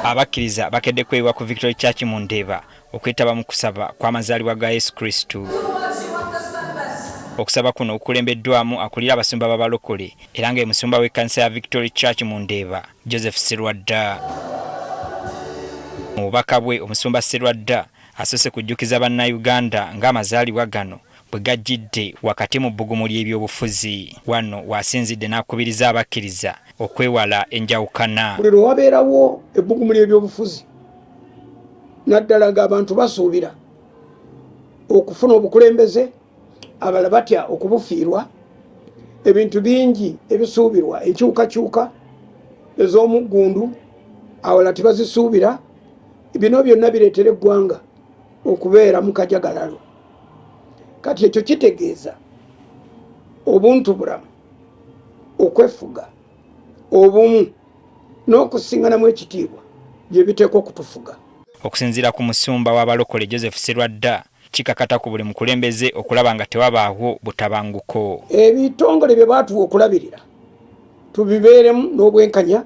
Abakkiriza bakedde kweyiwa ku Victory Church mu Ndeeba okwetaba mu kusaba kw'amazaalibwa ga Yesu Kristu. Okusaba kuno kukulembeddwamu akulira abasumba b'abalokole era nga ye musumba w'ekkanisa ya Victory Church mu Ndeeba, Joseph Sserwadda. Mu bubaka bwe, omusumba Sserwadda asoose kujjukiza Bannayuganda ng'amazaalibwa gano bwe gajjidde wakati mu bbugumu ly'ebyobufuzi. Wano w'asinzidde n'akubiriza abakkiriza okwewala enjawukana. Buli lwe wabeerawo ebbugumu ly'ebyobufuzi naddala ng'abantu basuubira okufuna obukulembeze, abalala batya okubufiirwa, ebintu bingi ebisuubirwa, enkyukakyuka ez'omuggundu awalala tebazisuubira. Bino byonna bireetera eggwanga okubeera mu kajagalalo. Kati ekyo kitegeeza obuntu bulamu, okwefuga, obumu n'okusinganamu ekitiibwa bye biteekwa okutufuga. Okusinziira ku musumba w'abalokole Joseph Sserwadda, kikakata ku buli mukulembeze okulaba nga tewabaawo butabanguko. Ebitongole bye baatuwa okulabirira tubibeeremu n'obwenkanya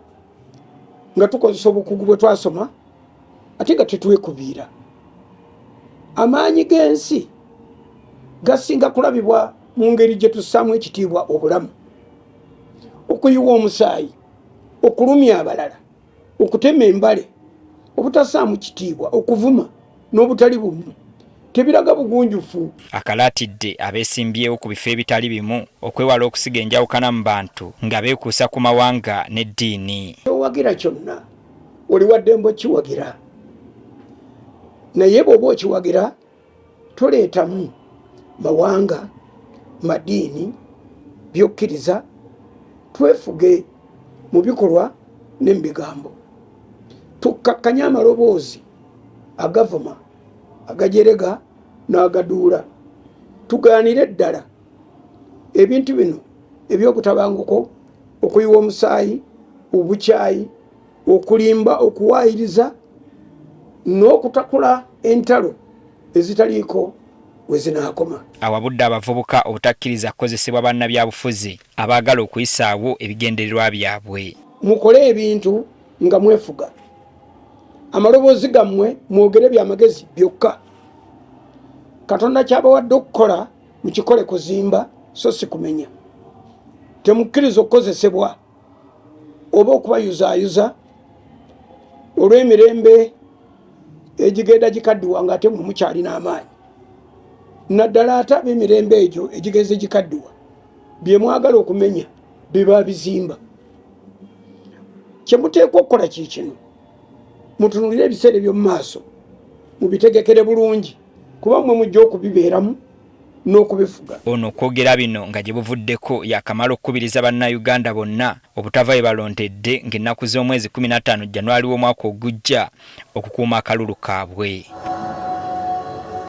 nga tukozesa obukugu bwe twasoma ate nga tetwekubiira. Amaanyi g'ensi gasinga kulabibwa mu ngeri gye tussaamu ekitiibwa obulamu, okuyiwa omusaayi, okulumya abalala, okutema embale, obutassaamu kitiibwa, okuvuma n'obutali bumu tebiraga bugunjufu. Akalaatidde abeesimbyewo ku bifo ebitali bimu okwewala okusiga enjawukana mu bantu nga beekuusa ku mawanga n'eddiini. Kyowagira kyonna oli wa ddembe okiwagira, naye bw'oba okiwagira toleetamu mawanga, madiini, by'okkiriza. Twefuge mu bikolwa ne mu bigambo, tukkakkanye amaloboozi agavuma, agajerega n'agaduula, tugaanire ddala ebintu bino eby'obutabanguko, okuyiwa omusaayi, obukyayi, okulimba, okuwaayiriza n'okutakula entalo ezitaliiko we zinaakoma. Awabudde abavubuka obutakkiriza kukozesebwa bannabyabufuzi abaagala okuyisaawo ebigendererwa byabwe. Mukole ebintu nga mwefuga, amaloboozi gammwe mwogere byamagezi byokka. Katonda ky'abawadde okukola mukikole kuzimba so si kumenya. Temukkiriza okukozesebwa oba okubayuzaayuza olw'emirembe egigenda gikaddiwa ng'ate mwe mukyalina amaanyi, naddala ate ab'emirembe egyo egigenze gikaddiwa bye mwagala okumenya biba bizimba. Kye muteekwa okukola kiikino, mutunulire ebiseera eby'omu maaso mubitegekere bulungi, kuba mmwe mujja okubibeeramu n'okubifuga. Ono okwogera bino nga gye buvuddeko yaakamala okukubiriza Bannayuganda bonna obutava we balontedde ng'ennaku z'omwezi 15 January w'omwaka ogujja okukuuma akalulu kaabwe.